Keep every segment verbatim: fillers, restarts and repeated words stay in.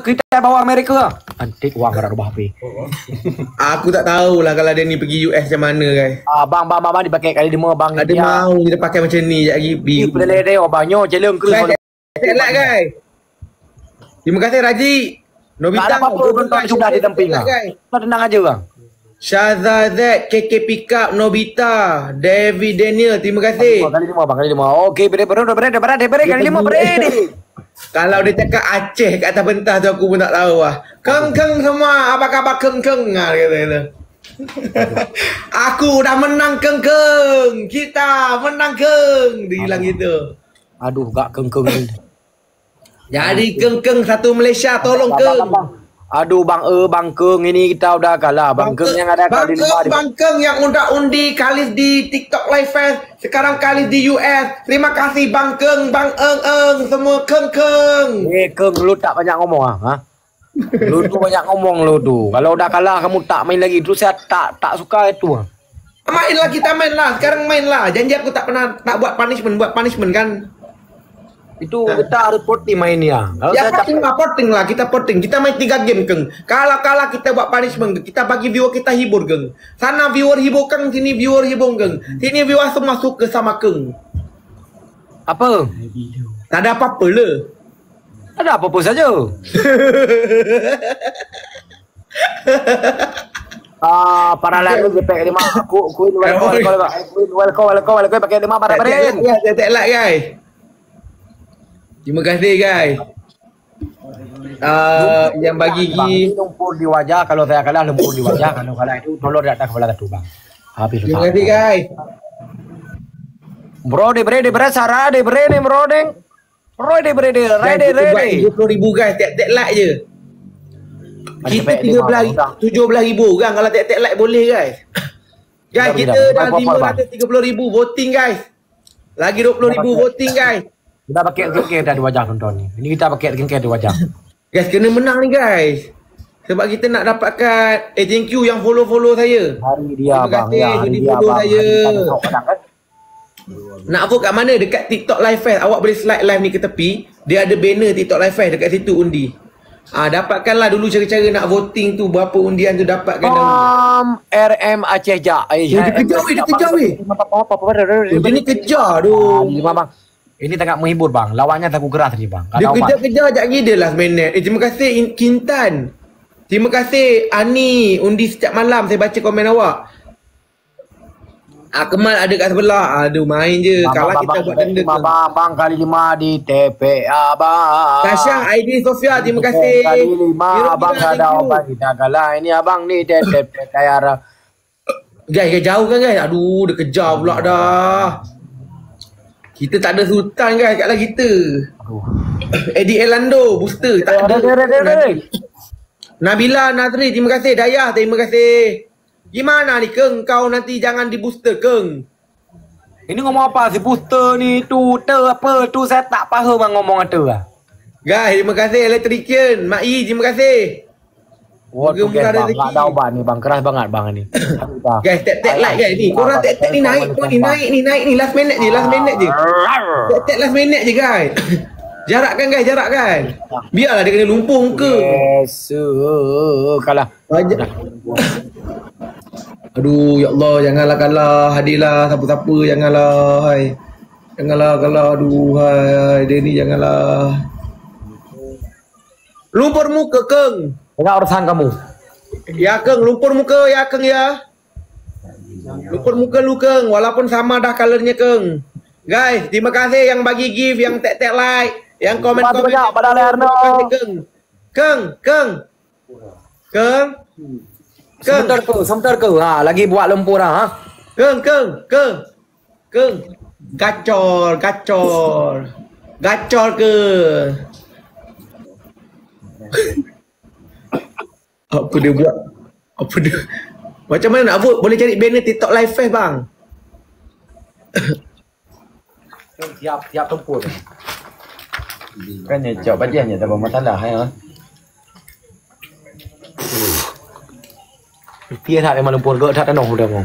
Kita bawa Amerika. Antik wang rubah pi. Aku tak tahu lah kalau dia ni pergi U S macam mana, guys. Ah, bang, bang, bang, bang, dipakai kali lima, bang. Ada mau kita pakai macam ni je lagi. Pi peleleh deh, oh, banyak je lengkru. Guys, cek lah, guys. Terima kasih, Raji. Nobita, tak ada apa-apa, nonton sudah di samping, guys. Kita tenang aja, bang. Syaza Z, K K Pickup, Nobita, David Daniel, terima kasih. Kali lima, bang, kali lima. Okey, beri, beri, beri, beri, beri, kali lima, beri. Kalau dia cakap Aceh kat atas pentas tu, aku pun tak tahu lah. Keng, keng semua, apa khabar keng, keng? Ha, dia kata, kata. Aku dah menang keng, keng. Kita menang keng. Dia bilang gitu. Aduh, gak keng, keng ni. Jadi keng-keng satu Malaysia, tolong keng. Aduh, bang, eh, bang keng, ini kita udah kalah. Bang keng yang ada kali lima. Bang keng yang udah undi kalis di TikTok Live Fest, sekarang kalis di U S. Terima kasih bang keng, bang eng eng, semua keng-keng. Eh, keng, lu tak banyak ngomong ah, ha? Lu tu banyak ngomong lu tu. Kalau udah kalah kamu tak main lagi. Terus saya tak tak suka itu ah. Mainlah, kita mainlah. Sekarang mainlah. Janji aku tak pernah tak buat punishment, buat punishment kan? Itu kita harus voting main ya. Kalau ya, saya voting lah, voting lah. Kita voting. Kita main tiga game, keng. Kalau kalah kita buat punishment, keng. Kita bagi viewer kita hibur, keng. Sana viewer hibur, keng. Sini viewer hibur, keng. Sini viewer semua suka sama, keng. Apa? Tak ada apa-apa le. Ada apa-apa saja. Ah, para lalu je pakai lima. Aku, aku ini welcome, welcome, welcome, welcome, welcome, welcome, pakai lima para beren. Ya, ya, ya, guys. Terima kasih, guys. Ah, yang bagi bang, gi ini lumpur di wajah, kalau saya kalah lumpur di wajah, kalau kalah itu tolong datang kepala satu bang. Habis. Terima kasih, guys. Bro, di beri, di beri, Sarah, di beri, ni, bro, ding. Roi deh, beri deh, rai deh, rai deh. Tiga puluh ribu, guys, tiap-tiap like je. Kita tiga belas, tujuh belas ribu orang, kalau tiap-tiap like boleh, guys. Guys, kita dah lima ratus tiga puluh ribu voting, guys. Lagi dua puluh ribu voting, guys. Kita pakai skincare dah di wajah nonton ni. Ini kita pakai skincare di wajah. Guys, kena menang ni, guys. Sebab kita nak dapatkan, eh, thank you yang follow-follow saya. Hari dia, terima kasih yang di follow saya. Nak vote kat mana? Dekat TikTok Live Fest. Awak boleh slide live ni ke tepi. Dia ada banner TikTok Live Fest dekat situ undi. Ah, dapatkanlah dulu cara-cara nak voting tu, berapa undian tu dapatkan dulu. Om R M Aceh Jak. Eh, dia kejar weh, dia kejar weh. Dia ni kejar tu. Ini sangat menghibur bang. Lawannya takut keras ni bang. Dia kejar-kejar jak gila last minute. Eh, terima kasih Kintan. Terima kasih Ani, undi setiap malam saya baca komen awak. Ah, Kemal ada kat sebelah. Aduh, main je. Kalah kita buat tenda. Abang, abang, kali lima di T P, abang. Tasha, Aidil, Sofia, terima kasih. Kali lima, abang ada obat kita kalah. Ini abang ni, T P, T P, kaya. Guys, guys, jauh kan, guys? Aduh, dia kejar pula dah. Kita tak ada sultan, guys, kat lagi kita. Aduh. Eddie Elando, booster, tak ada. Nabila Nazri, terima kasih. Dayah, terima kasih. Gimana ni, Keng? Kau nanti jangan di-booster, Keng. Ini ngomong apa? Si booster ni tu, te apa tu? Saya tak faham bang ngomong tu lah. Guys, terima kasih Electrician. Mak Yi, terima kasih. Wah, tu guys, bang, tak ada ubat ni, bang. Keras banget, bang, ni. Guys, tek-tek like, guys, ni. Korang tek-tek ni naik, ni naik, ni naik, ni. Last minute je, last minute je. Tek-tek last minute je, guys. Jarak kan, guys, jarak kan. Biarlah dia kena lumpur muka. Yes, uh, kalah. Banyak. Aduh, ya Allah, janganlah kalah. Hadirlah, siapa-siapa, janganlah. Hai. Janganlah kalah, aduh, hai. Dia ni janganlah. Lumpur muka, Keng. Tengok urusan kamu. Ya, Keng, lumpur muka, ya, Keng, ya. Lumpur muka lu, Keng. Walaupun sama dah colornya, Keng. Guys, terima kasih yang bagi gift, yang tek-tek like, yang komen-komen. Terima kasih, Keng. Keng, Keng. Keng. Keng. Sebentar, Keng. Sebentar, Keng. Ha, lagi buat lumpur, ha. Keng, Keng, Keng. Keng. Gacor, gacor. Gacor ke? Apa dia buat? Apa dia? Macam mana nak vote? Boleh cari banner TikTok Live Fest, bang. Siap, siap tempur. Kan ya, cak bagian ya, tak ada masalah, ya. Rupiah tak memang lumpur gak, tak tanoh udah mau.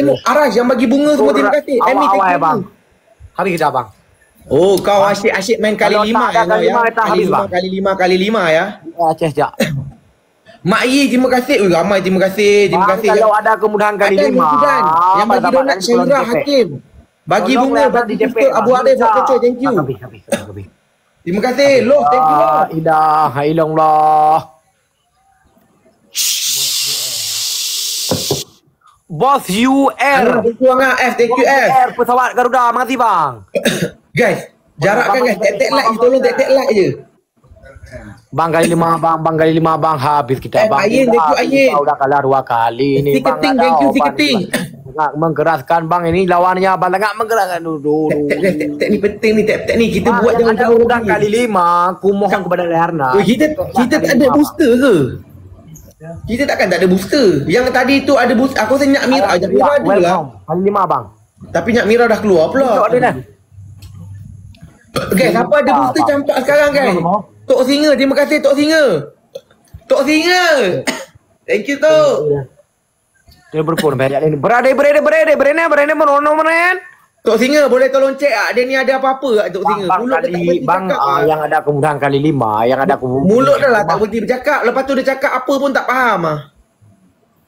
tengok. Aras yang bagi bunga semua, terima kasih. Emi, thank you. Habis dah, bang. Oh, kau asyik-asyik main kali lima ya, kau ya? Kali lima, kali lima, kali lima ya. Aceh jak. Mak Yi, terima kasih. Ui, ramai terima kasih. Terima kasih. Kalau ada kemudahan kali lima, yang bagi donat Syairah Hakim. Bagi bunga, bagi pistol Abu Arif, Mak Koco, thank you. Terima kasih. Loh, thank you. La ilaha illallah. Bos U R. Thank you, Angah F, thank you, F. Pesawat Garuda, makasih, bang. Guys, jarak kan, guys, tek-tek like je, tolong tek-tek like je. Bang kali lima, bang, bang kali lima, bang, habis kita, bang. Ayin, thank you, Ayin. Kita udah kalah dua kali ni, bang. Thank you, thank you. Sangat mengkeraskan bang ini lawannya abang sangat mengkeraskan. Duh, duh, duh. Tek, tek, tek, tek ni penting ni, tek, tek ni kita Bang, buat yang jangan ada tahu. udang kali lima, aku mohon kepada Leharna. Oh, kita kita tak ada booster ke? Kita takkan tak ada booster. Yang tadi tu ada booster. Aku rasa Nyak Mira, Nyak Mira ada lah. Welcome. Kali lima bang. Tapi Nyak Mira dah keluar pula. Tunjuk dia dah. Guys, siapa ada booster campak sekarang guys? Tok Singa, terima kasih Tok Singa. Tok Singa. Thank you Tok. Dia berpun banyak ni. Berada, berada, berada, berada, berada, merono menen. Tok Singa boleh tolong cek tak? Dia ni ada apa-apa tak Tok Singa? Bang Mulut dah tak kali berhenti bang cakap. Ah, yang ada aku mudah kali lima, yang ada aku Mulut dah lah tak berhenti bercakap. Lepas tu dia cakap apa pun tak faham ah.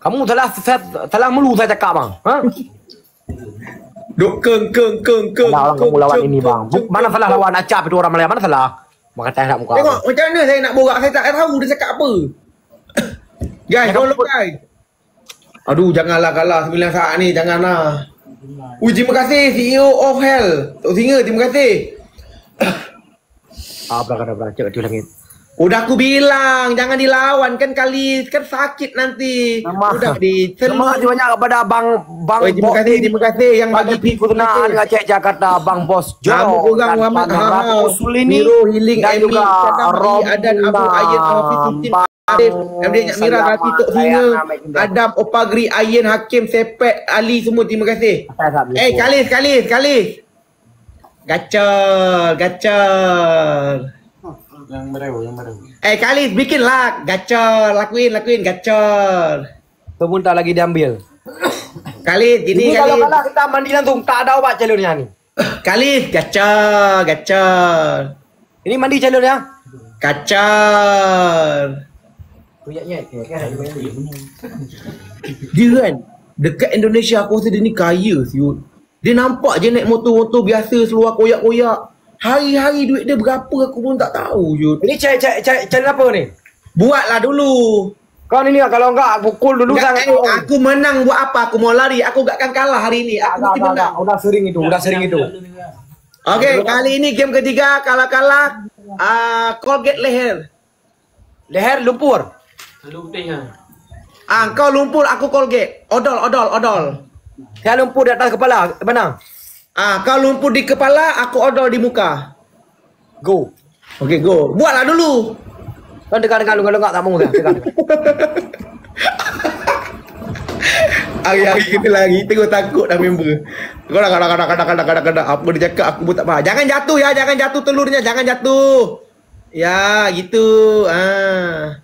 Kamu salah salah, salah mulu saya cakap bang. Ha? Dok keng keng keng keng. Ada orang kamu lawan ini bang. Mana salah lawan acap itu orang Malaysia? Mana salah? Maka tak nak muka. Tengok macam mana saya nak borak, saya tak tahu dia cakap apa. Guys, tolong guys. Aduh, janganlah kalah sembilan saat ni, janganlah. Ui, terima kasih C E O of Hell. Tok Singa, terima kasih. Ah, belakang dah berancak kat langit. Udah aku bilang jangan dilawan kan kali kan sakit nanti. Udah di Terima kasih banyak kepada abang bang. Oi, terima kasih, terima kasih yang bagi Pi Kusnaan ngecek Jakarta bang bos. Nama orang Muhammad Haha, Miro Healing, Dan Emily, juga Adam Ali, Adan Abu Ayen, Hafiz Husin, Arif, M D Nyak Mira, Rafi Tok Singa, Adam Opagri, Ayen Hakim, Sepet, Ali semua terima kasih. Eh, Kalis, Kalis, Kalis. Gacor, gacor. Yang baru, yang baru. Eh, Kalis, bikinlah. Gacor, lakuin, lakuin, gacor. Sebentar lagi diambil. Kalis, gini Ini kalau Kalis. Kalah kita mandi langsung, tak ada obat challennya ni. Kalis, gacor, gacor. Ini mandi challennya. Gacor. Dia kan dekat Indonesia aku rasa dia ni kaya siut. Dia nampak je naik motor-motor biasa seluar koyak-koyak. Hari-hari duit dia berapa aku pun tak tahu siut. Ini cek cek cek channel apa ni? Buatlah dulu. Kau ni kalau enggak pukul dulu Enggak, sangat. Eh, aku menang buat apa? Aku mau lari. Aku gak akan kalah hari ni. Aku mesti menang. Udah sering itu, udah sering itu. Oke, kali ini game ketiga kalau kalah ah Colgate leher. Leher lumpur. Ah, kau lumpur, aku Colgate. Odol, odol, odol. Saya lumpur di atas kepala, mana? Ah, kau lumpur di kepala, aku odol di muka. Go. Oke, go. Buatlah dulu. Kan dengar-dengar lu kalau enggak tak mau dah. Dengar. Hari-hari kena lari, tengok takut dah member. Kau dah kadang-kadang kadang-kadang kadang-kadang apa dia cakap aku pun tak faham. Jangan jatuh ya, jangan jatuh telurnya, jangan jatuh. Ya, gitu. Ah.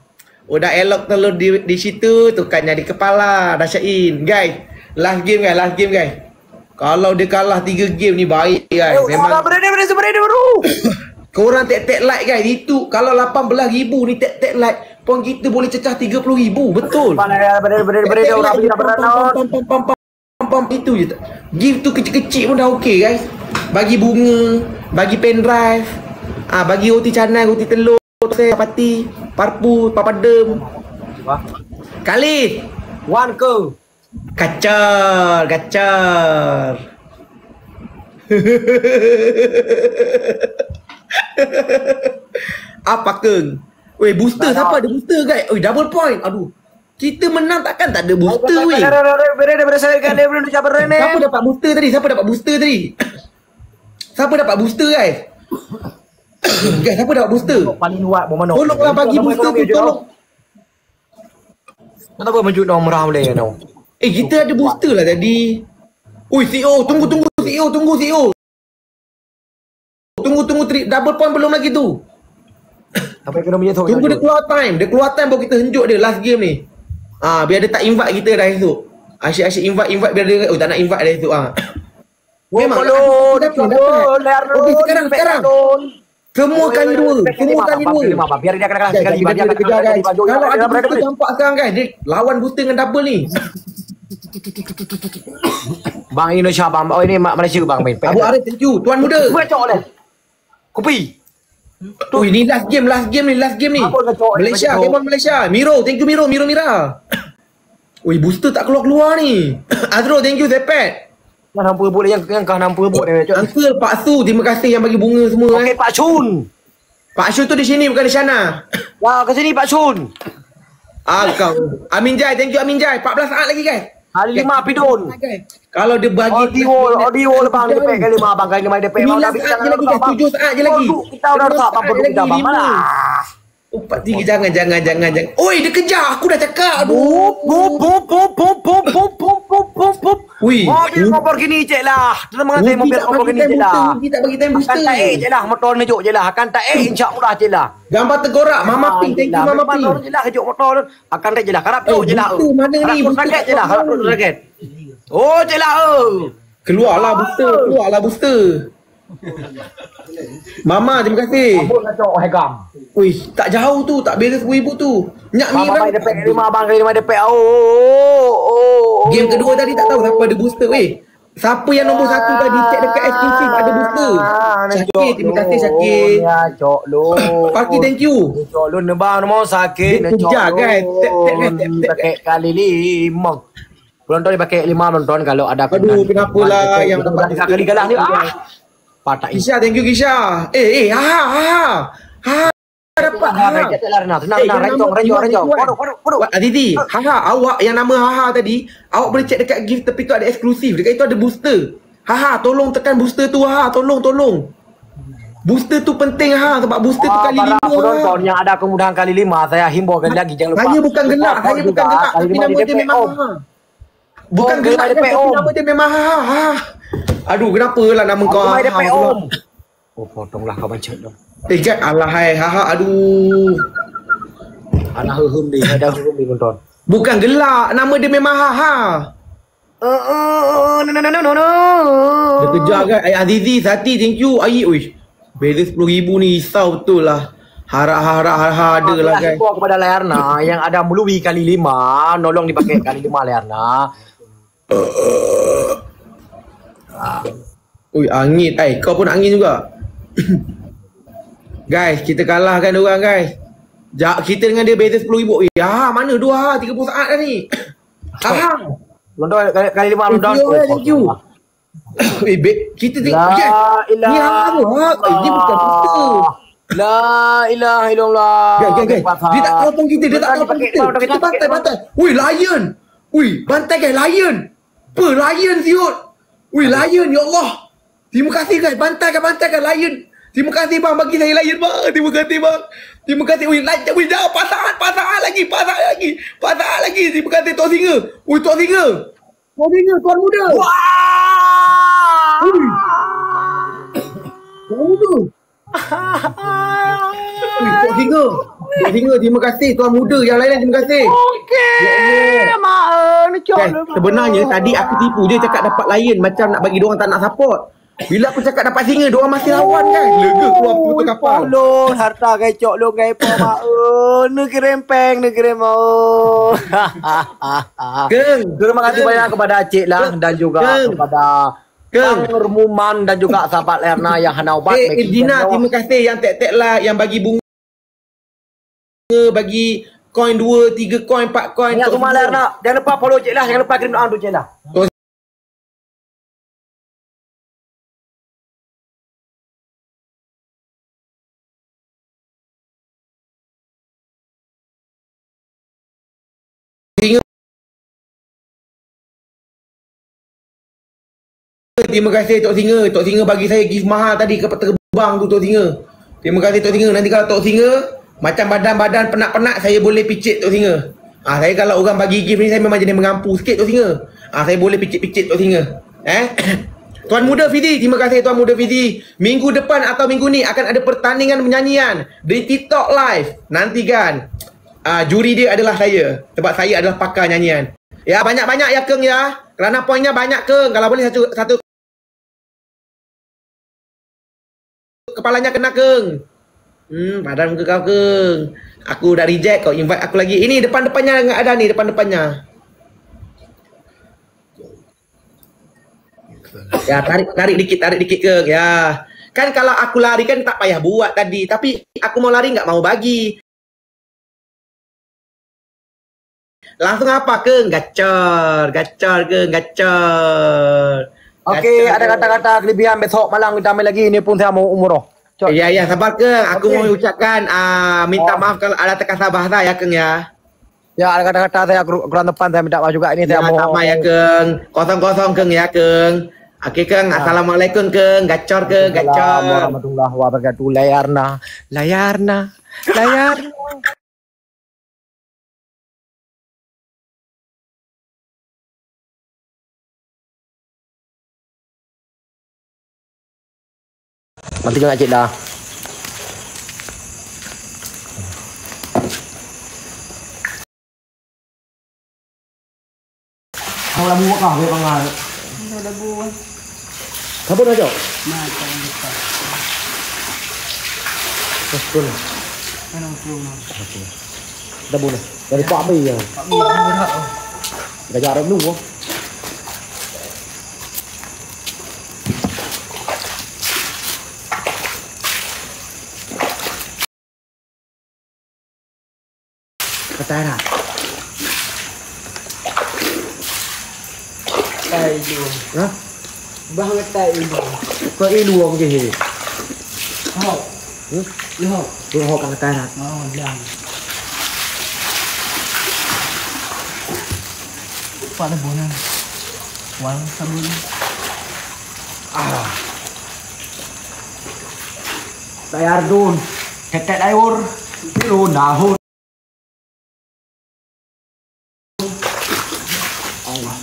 Udah elok telur di, di situ, tukar jadi kepala. Dah syain. Guys, last game guys, last game guys. Kalau dia kalah tiga game ni baik guys. Memang Berada berada berada baru. Korang tek-tek like guys. Itu kalau lapan belas ribu ni tek-tek like. Pon kita boleh cecah tiga puluh ribu. Betul. Berada berada berada orang beli berada. Pam, pam, pam, pam, pam, itu je. Gift tu kecil-kecil pun dah okey guys. Bagi bunga, bagi pendrive, ah bagi roti canai, roti telur, roti pati, parpu, papadem. Kali. Wan ke? Kacor, kacor. Apa keng? Weh, booster siapa ada booster guys? Oi, double point. Aduh. Kita menang takkan tak ada booster weh. Berada berada saya kali belum dapat berada. Siapa dapat booster tadi? Siapa dapat booster tadi? Siapa dapat booster guys? Guys, siapa dapat booster? Paling kuat bomono. Tolonglah bagi booster tu, tolong. Kenapa menuju nomor merah boleh no? Eh, kita ada booster lah tadi. Ui, C E O, tunggu, tunggu, C E O, tunggu, C E O. Tunggu, tunggu, tri, double point belum lagi tu. Sampai kena menyesal. Tunggu dia keluar time. Dia keluar time baru kita henjuk dia last game ni. Ah, biar dia tak invite kita dah esok. Asyik-asyik invite, invite biar dia, oh, tak nak invite dah esok ah. Memang Belum, datang, datang. Okey, sekarang, sekarang. Semua kali dua. Semua kali dua. Biar dia kena Guys, kita kena kejar guys. Kalau ada booster campak sekarang guys, dia lawan booster dengan double ni. Bang Indonesia bang. Oh ini mak Malaysia bang main. Abu Arif, thank you. Tuan Muda. Cuba cok oleh. Kopi. Ui, ni last game, last game ni, last game ni. Apa kau cakap ni, Malaysia, macam tu? Game on Malaysia. Miro, thank you Miro, Miro Mira. Ui, booster tak keluar-keluar ni. Azro, thank you Zepet. Yang nampak buat yang yang kah nampak buat dia cok. Uncle Pak Su, terima kasih yang bagi bunga semua Okey eh. Pak Sun. Pak Su tu di sini bukan di sana. Ya ke sini Pak Sun. Ah kau. Amin Jai, thank you Amin Jai. empat belas saat lagi guys. Kali lima pidon. Kalau dia bagi Audio, audio le bang, dia depek kali lima bang, kali lima depek. Bang, tapi kita lagi, tujuh saat je lagi. Kita udah tak mampu kita bang. Malah. Empat tiga, jangan, jangan, jangan, jangan. Oi, dia kejar. Aku dah cakap. Aduh. Bup, bup, bup. Ui. Mobil kompor gini cek lah. Dia mengatai mobil kompor gini cek lah. Akan tak eh cek lah. Motor ni jok cek lah. Akan tak eh, insya Allah cek lah. Gambar tengkorak. Mama Pink, thank you Mama Pink. Motor cek lah, kejok motor. Akan tak cek lah. Harap cok cek lah. Harap cok sakit cek lah. Harap cok sakit. Oh cek lah. Oh. Keluarlah booster, keluarlah booster. Mama, terima kasih. Ambon kacok, wahai gam. Wih, tak jauh tu, tak beza sepuluh ribu tu. Nyak Mama, mirang. Bai depek lima bang, kali lima depek. Oh, oh, oh, oh. Game kedua tadi tak tahu siapa ada booster weh. Siapa yang nombor satu tadi, cek dekat eksklusif ada booster. Ah, Syakir, terima kasih Syakir. Ya, cok lu. Parti, thank you. Cok lu nebang nombor sakit. Dia kejar, guys. Tap, tap, tap, tap, tap. Pakai kali lima. Penonton dia pakai lima penonton kalau ada. Aduh, kenapa lah yang dapat kali galah ni? Ah. Patah. Kisha, thank you Kisha. Eh, eh, ha ha. Ha. Dapat ha. Tenang, tenang, tenang. Rencong, rencong, rencong. Waduh, waduh, waduh. Azizi, ha ha, awak yang nama ha ha tadi, awak boleh cek dekat gift tapi tu ada eksklusif. Dekat itu ada booster. Ha ha, tolong tekan booster tu ha, tolong, tolong. Booster tu penting ha, sebab booster tu kali lima. Penonton yang ada kemudahan kali lima, saya himbau sekali lagi jangan lupa. Saya bukan gelak, saya bukan gelak. Tapi nama dia memang ha. Bukan gelak kan, tapi nama dia memang ha ha ha. Aduh, kenapa lah nama kau ha ha? Oh, potonglah kau bancet dong. Eh, Jack, alah hai ha ha, aduh. Ada hukum di, ada hukum di nonton. Bukan gelak, nama dia memang ha ha. Eh, eh, eh, no, no, no, no, no, no. Dia kejar kan? Ai Azizi, Sati, thank you. Ai, uish. Beza sepuluh ribu ni risau betul lah. Harap-harap ha ha ada lah, guys. Himbau kepada Layarna yang ada melalui kali lima, nolong dipakai kali lima Layarna. Ui, angin. Ai, kau pun angin juga. Guys, kita kalahkan orang, guys. Ja, kita dengan dia beza sepuluh ribu. Ya, mana dua ha, tiga puluh saat dah ni. Tahan. London kali, kali lima London. Thank you, thank you. Eh, be-, kita tengok. La ilaha illallah. Ni ha ha. Eh, dia bukan kita. La ilaha illallah. Guys, guys, guys. Dia tak telepon kita, dia tak telepon kita. Kita bantai, bantai. Ui, lion. Ui, bantai guys, lion. Apa lion siut? Ui, lion, ya Allah. Terima kasih guys, bantai kan, bantai kan lion. Terima kasih bang bagi saya lion bang. Terima kasih bang. Terima kasih. Ui, lion, ui, jangan patah, patah lagi, patah lagi. Patah lagi. Terima kasih Tok Singa. Ui, Tok Singa. Tok Singa, tuan muda. Wah. Ui. Tuan muda. Ui, Tok Singa. Tok Singa, terima kasih. Tuan muda yang lain terima kasih. Okey, ya Allah. Mak, eh, ni cok. Eh, sebenarnya tadi aku tipu je cakap dapat lion macam nak bagi dia orang tak nak support. Bila aku cakap dapat singa, dia orang masih lawan kan. Lega keluar putus kapal. Tolong harta gai cok long gai pa mak. Eh, negeri empeng, negeri mau. Keng. Terima kasih banyak kepada Acik lah dan juga kepada Kang Ruman dan juga sahabat Lerna yang hana ubat. Eh, Dina, terima kasih yang tek-tek lah, yang bagi bunga, bagi koin dua, tiga koin, empat koin. Banyak semua Lerna. Jangan lupa follow Cik lah, jangan lupa kirim doa untuk Cik lah. Terima kasih Tok Singa. Tok Singa bagi saya gift mahal tadi, kapal terbang tu Tok Singa. Terima kasih Tok Singa. Nanti kalau Tok Singa macam badan-badan penat-penat, saya boleh picit Tok Singa. Ah, saya kalau orang bagi gift ni, saya memang jenis mengampu sikit Tok Singa. Ah, saya boleh picit-picit Tok Singa. Eh? Tuan Muda Fizi, terima kasih Tuan Muda Fizi. Minggu depan atau minggu ni akan ada pertandingan penyanyian di TikTok Live. Nantikan. Ah, juri dia adalah saya. Sebab saya adalah pakar nyanyian. Ya, banyak-banyak ya, Keng, ya. Kerana poinnya banyak, Keng. Kalau boleh satu, satu kepalanya kena, Keng. Hmm, padan muka kau, Keng. Aku dah reject, kau invite aku lagi. Ini depan-depannya enggak ada ni, depan-depannya. Ya, tarik, tarik dikit, tarik dikit, Keng. Ya. Kan kalau aku lari kan tak payah buat tadi, tapi aku mau lari enggak mau bagi. Langsung apa, Keng? Gacor, gacor, Keng, gacor. Oke, gacor, ada Keng. Kata-kata kelebihan, besok malam kita main lagi. Ini pun saya mau umroh. Cok. Ya, ya, sabar, Keng. Aku mau ucapkan, ah, minta maaf kalau ada terkasar bahasa ya, Keng, ya. Ya, ada kata-kata saya kur-, kurang tepat, saya minta maaf juga ini, saya mohon. Ya, tak apa ya, Keng. Kosong-kosong, Keng, ya, Keng. Oke, Keng. Ya. Assalamualaikum, Keng. Gacor, Keng. Waalaikumsalam warahmatullahi wabarakatuh. Layarna, layarna, layarna. Nanti kena cek dah. Kau labu kah, baik pangan. Ada labu. Sabar dah, Cok. Nah, jangan lupa. Betul. Mana betul, Mas? Dah boleh. Dari Pak Abi ya. Pak Abi, Pak Abi. Dah jarum dulu. Kata Arab. Tai ilu. Hah? Bah ngetai ilu. Kau ilu orang ke? Hok. Hmm? Lohok. Lohok kata Arab. Oh, bilang. Pak ada bonan. Wang sabun. Ah. Dayar dun. Tetek dayur. Pilun dahun. Allah.